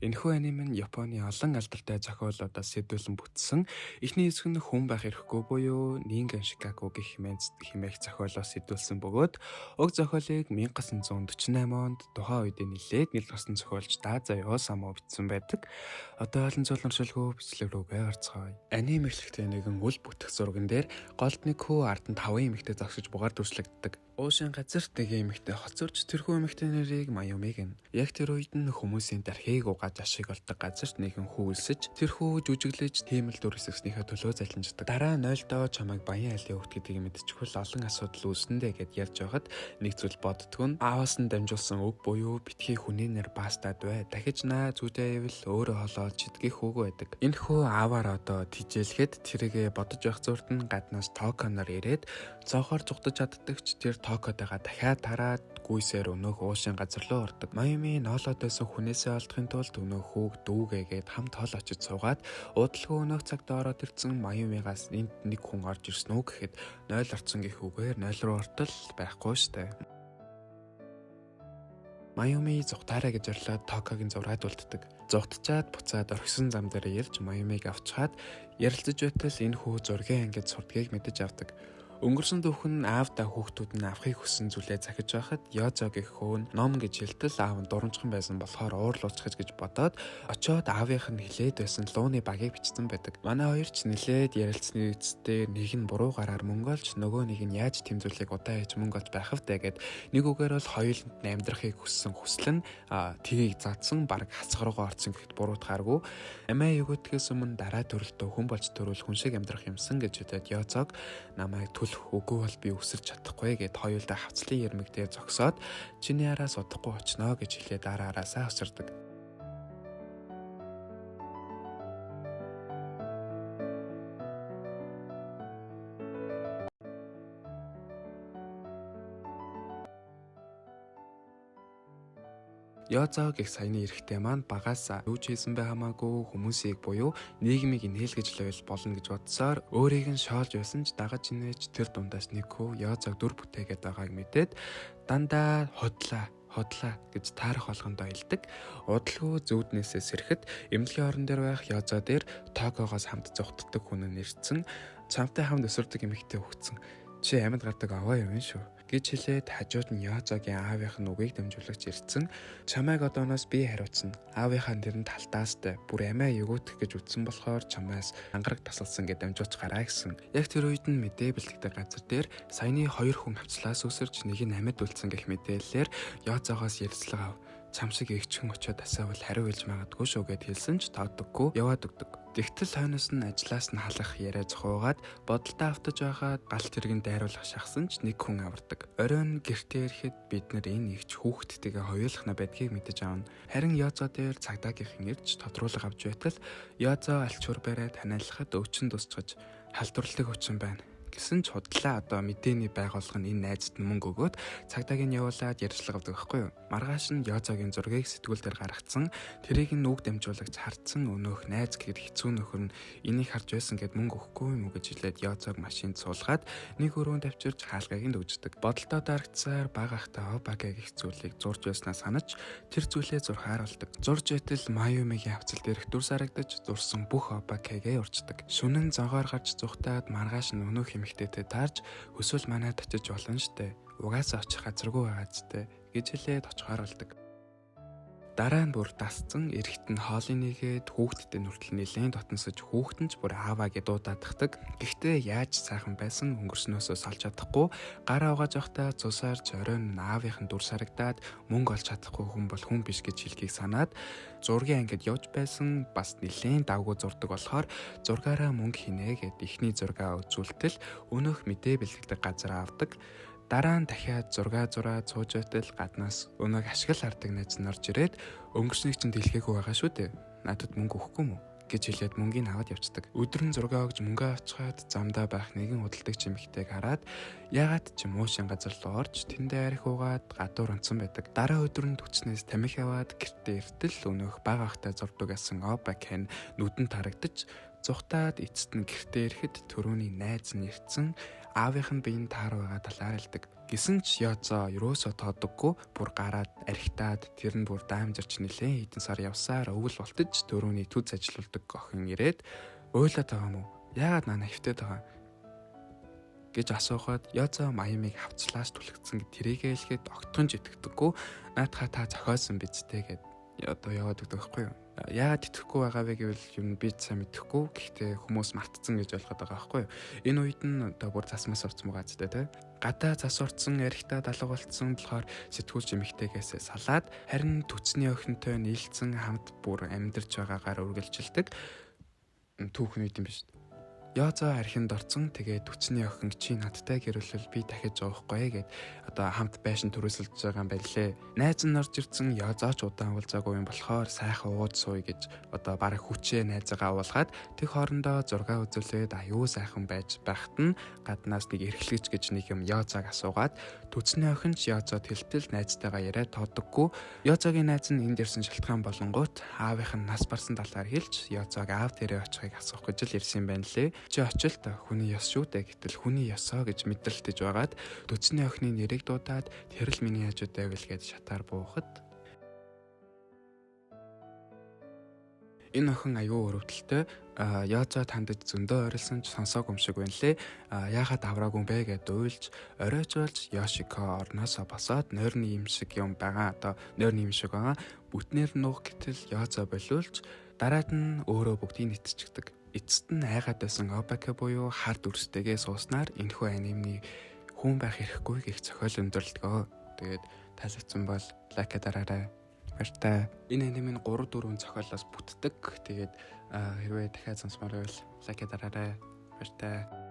Энэхүү аниме нь Японы олон алдартай зохиолуудаас сэдвүүлэн бүтсэн. Эхний хэсэг нь хүн байх эрхгүй буюу Ningen Shikaku гэх хэмээх зохиолоос сэдвүүлсэн бөгөөд уг зохиолыг 1948 онд тухайн үед нэлээд нэл гарсан зохиолч Дазай Осаму бичсэн байдаг. Одоо олон зүйл уншилгүй бичлэг рүүгээ орцгоё. Аниме эхлэхдээ нэгэн үл бүтэх зурган дээр голд нэг хүү, ард нь таван эмэгтэй зогсож бугаар дүрслэгддэг. Уушин газарт нэг эмэгтэй хоцорч тэрхүү эмэгтэй нэрийг Маюми гэнэ. Яг тэр үед нь хүмүүсийн дархийг угааж ашиг олдог газарт нэгэн хүү өлсөж тэрхүү жүжиглэж хиймэл дүр эсгэснийхээ төлөө залинждаг. Дараа нь 0 доо чамайг баян айлын хүүхэд гэдгийг мэдчихвэл олон асуудал үүснэ гэд ярьж байхад нэг зүйл боддгоо нь ааваас нь дамжуулсан үг буюу битгий хүний нэр баастаад бай. Дахиж наа зүйдээ ивэл өөрөө холоолж идгийх хүүгүй байдаг. Энэ хүү ааваар одоо тижээлэхэд тэрийгэ бодож байх зурд нь гаднаас Токоноор ирээд цоохоор зугтаж чаддаг ч тэр Токотойгоо дахиад тараад гүйсээр өнөөх уушин газар руу ордог. Маюми ноолоод байсан хүнээсээ олдохын тулд өнөөх хүүг дүүгээгээд хамт хол очиж суугаад удалгүй өнөөх цагт ороод ирсэн Маюмигаас энд нэг хүн орж ирсэн үү гэхэд 0 орцсон гэх үгээр 0 руу ортол байхгүй штэ. Маюми зугтаарай гэж орлоод Токогийн зураад үлддэг. Зугтчаад буцаад орхисон зам дээр ирж Маюмиг авчхаад ярилцаж байтал энэ хүү зургийн ангид сурдгийг мэдэж авдаг. Өнгөрсөн түүхэн аавдаа хүүхдүүд нь авахыг хүссэн зүйлээ захиж байхад Ёзо гэх хүү нь ном гэж хэлтэл аав нь дурамчхан байсан болохоор уурлуулчих гэж бодоод очоод аавынх нь хилээд байсан лууны багийг бичсэн байдаг. Манай хоёр ч нилээд ярилцсны эцэстээ нэг нь буруу гараар мөнгө олж, нөгөө нэг нь яаж тэм зүйлийг удаа хийж мөнгө олж байх вэ гэд нэг үгээр бол хоёуланд нь амьдрахыг хүссэн хүсэл нь тгийг задсан, бараг хасах руугаа орсон гэхэд буруутгааргүй. Амиа өгөөдгөөс өмнө дараа төрөлтөө хүн болж төрүүл хүн шиг амьдрах юмсан гэж хэлээд Ёзог намайг түл үгүй бол би өсөрч чадахгүй гэд хоёулаа хавцлын ирмэг дээр зогсоод чиний араас удахгүй очноо гэж хэлээд дараа араасаа өсөрдөг. Ёзоо гэх саяны эрэгтэй маань багаасаа юу ч хийсэн бай хамаагүй хүмүүсийг буюу нийгмийг инээлгэж лайвал болно гэж бодсоор өөрийг нь шоолж байсан ч дагаж инээж тэр дундаас нэг хүү Ёзоог дүр бүтээгээд байгааг мэдээд дандаа худлаа худлаа гэж таарах болгондоо хэлдэг. Удалгүй зүүднээсээ сэрэхэд эмнэлгийн орон дээр байх Ёзоо дээр Токогоос хамт зугтдаг хүн нь ирсэн. Чамтай хамт өсөрдөг эмэгтэй хөгцсөн. Чи амьд гардаг аваа юм шүү гэж хэлээд хажууд нь Ёзогийн аавынх нь үгийг дамжуулагч ирсэн. Чамайг одооноос би хариуцна. Аавынхаа нэр нь талтаастай. Бүр амиа өгөөх гэж үтсэн болохоор чамаас ангараг тасалсан гэж дамжуулж гараа гэсэн. Яг тэр үед нь мэдээ бэлтгэдэг газар дээр саяны хоёр хүн хавцлаас үсэрч нэг нь амьд үлдсэн гэх мэдээллээр Ёзоогоос ярилцлага ав. Чам шиг эгчхэн очиод асаавал хариу хэлж магадгүй шүү гэд хэлсэн ч тоодоггүй яваад өгдөг. Тэгтэл хойноос нь ажлаас нь халах яриа зохиугаад бодолтой автаж байгаад галт тэрэгэн дайруулах шахсан ч нэг хүн авардаг. Оройн гэртээ ирэхэд бид нар энэ игч хүүхдтэйгээ хоёулахна байдгийг мэдэж авна. Харин Ёзо дээр цагдаагийнхан ирж тодруулга авч байтал Ёзо альчуур бариад ханиалахад өвчин тусчгаж халдварлаг өвчин байна гэсэн ч худлаа одоо мэдээний байгууллага нь энэ найзад нь мөнгө өгөөд цагдаагийн явуулаад ярилцлага авдаг байхгүй юу. Маргааш нь Ёзогийн зургийг сэтгүүл дээр гаргацсан. Тэрийг нь үг дамжуулагч хардсан өнөөх найз гэхэд хэцүү нөхөр нь энийг харж байсан гэд мөнгө өгөхгүй юм уу гэж хэлээд Ёзог машинд суулгаад нэг өрөөнд авчирч хаалгыг нь дөгждөг. Бодолтой дарагцсаар бага ахтай Обаке гэх зүйлийг зурж байснаа санаж тэр зүйлээ зурхаар болдог. Зурж байтал Маюмигийн хавцал дээрх дүрс харагдаж зурсан бүх Обакегээ урчдаг. Шүнэн зогоор гарч зүхтаад маргааш нь өнөөх эмэгтэйтэй таарч өсвөл манайд очиж болно штэ. Угаасаа очих газаргүй байгаа зү гэж хэлээд очихоор болдог. Дараа нь бүр дасцсан эрэгт нь хоолыг нэгээд хүүхдтэй нүртэл нэлээд дотносож хүүхэд нь ч бүр ааваа гэж дуудаадахдаг. Гэхдээ яаж сайхан байсан өнгөрснөөсөө салж чадахгүй гараа угааж явахдаа цусаарч оройн нь аавынх нь дүр сарагдаад мөнгө олж чадахгүй хүн бол хүн биш гэж хэлхийг санаад зургийн ангид явж байсан бас нэлээд давгүй зурдаг болохоор зургаараа мөнгө хийнэ гэд эхний зургаа үзүүлтэл өнөөх мэдээ бэлтгэдэг газар авдаг. Дараа нь дахиад зургаа зураад сууж байтал гаднаас өнөөг ашигл хардаг найз нь орж ирээд өнгөрснийг чинь дэлгээгүй байгаа шүү дээ. Надад мөнгө өгөхгүй юм уу гэж хэлээд мөнгийг аваад явцдаг. Өдөр нь зургаа өгж мөнгө авчгаад замдаа байх нэгэн худалдагч эмэгтэйг хараад ягаад ч муушин газар руу орж тэндээ арх уугаад гадуур унтсан байдаг. Дараа өдөр нь төчнөөс тамхи аваад гэртээ эртэл өнөөх бага ахтай зурдаг гэсэн Обакен нүдэн тарагдаж зугтаад эцэст нь гэртээ ирэхэд төрөөний найз нь ирсэн аавынх нь биеийн таар байгаа талаар хэлдэг. Гисэн ч Ёзоо ерөөсөө тоодоггүй, бүр гараад архитаад тэр нь бүр даамжирч нилээн хэдэн сар явсаар өвөл болтож дөрөвний төз ажилуулдаг охин ирээд уйлаад байгаа юм уу? Яагаад нана хөвтөд байгаа гэж асуухад Ёзоо Маюмиг хавцлаас түлхэгдсэн тэрийгээ хэлэхэд огтхон ч итгэдэггүй. Наадхаа та зохиосон биз дээ гэд одоо яваад өгдөг байхгүй юу? Яагаад итгэхгүй байгаа вэ гэвэл юм би сайн мэдэхгүй. Гэхдээ хүмүүс мартцсан гэж ойлгоод байгаа байхгүй юу? Энэ үед нь одоо бүр засмаас орцсон байгаа зү тэ. Гадаа зас орцсон, архитаа далга болцсон болохоор сэтгүүлч эмэгтэйгээс салаад харин төцний охинтой нийлцэн хамт бүр амьдарч байгаагаар үргэлжилдэг түүхэн үед юм биш. Ёзоо архинд орцсон. Тэгээд төцний охин чи надтай гэрүүлвэл би дахиж уухгүй гэд одоо хамт байшин төрөөсөлж байгаа юм байлээ. Найз нь орж ирсэн. Ёзоо ч удаан уулзаагүй юм болохоор сайхан ууж сууя гэж одоо бараг хүчээ найзаагаа уулгаад тэг хоорондоо зураг үзүүлээд аюу сайхан байж байхад нь гаднаас нэг эрхлэгч гэж нэг юм Ёзоог асуугаад төцний охин ч Ёзоод хэлтэл найзтайгаа яриад тоодоггүй. Ёзоогийн найз нь энд ирсэн шалтгаан болонгууд аавынх нь нас барсан талаар хэлж Ёзоог аав дээрээ очихыг асуух гэж л ирсэн юм байна лээ. Чи очилт хүний ёс шүү дээ, гэтэл хүний ёсоо гэж мэдрэлтэж байгаад төцний охины нэрийг дуудаад тэр л миний хажууд байвал гэж шатаар буухад энэ охин аюу өрөвдөлтөй Ёзоо тандаж зөндөө ойрлсон ч сонсоогүй юм шиг байна лээ. Яагаад авраагүй юм бэ гэд уйлж оройж болж Ёшико орноосоо босоод нойрны юм шиг юм байгаа. Одоо нойрны юм шиг байгаа. Бүтнээр нуух гэтэл Ёзоо болиулж дараад нь өөрөө бүгдийг нийтчихдэг. Эцэст нь айгаад байсан Обака буюу хар дүрстэйгээ сууснаар энэхүү анимны хүн байх эрхгүй гэх зохиол өндөрлөдгөө. Тэгээд таалагдсан бол лайк дараарай. Баяртай. Энэ аниме нь 3 4 зохиолоос бүтдэг. Тэгээд хэрвээ дахиад сонсомоор байвал лайк дараарай. Баяртай.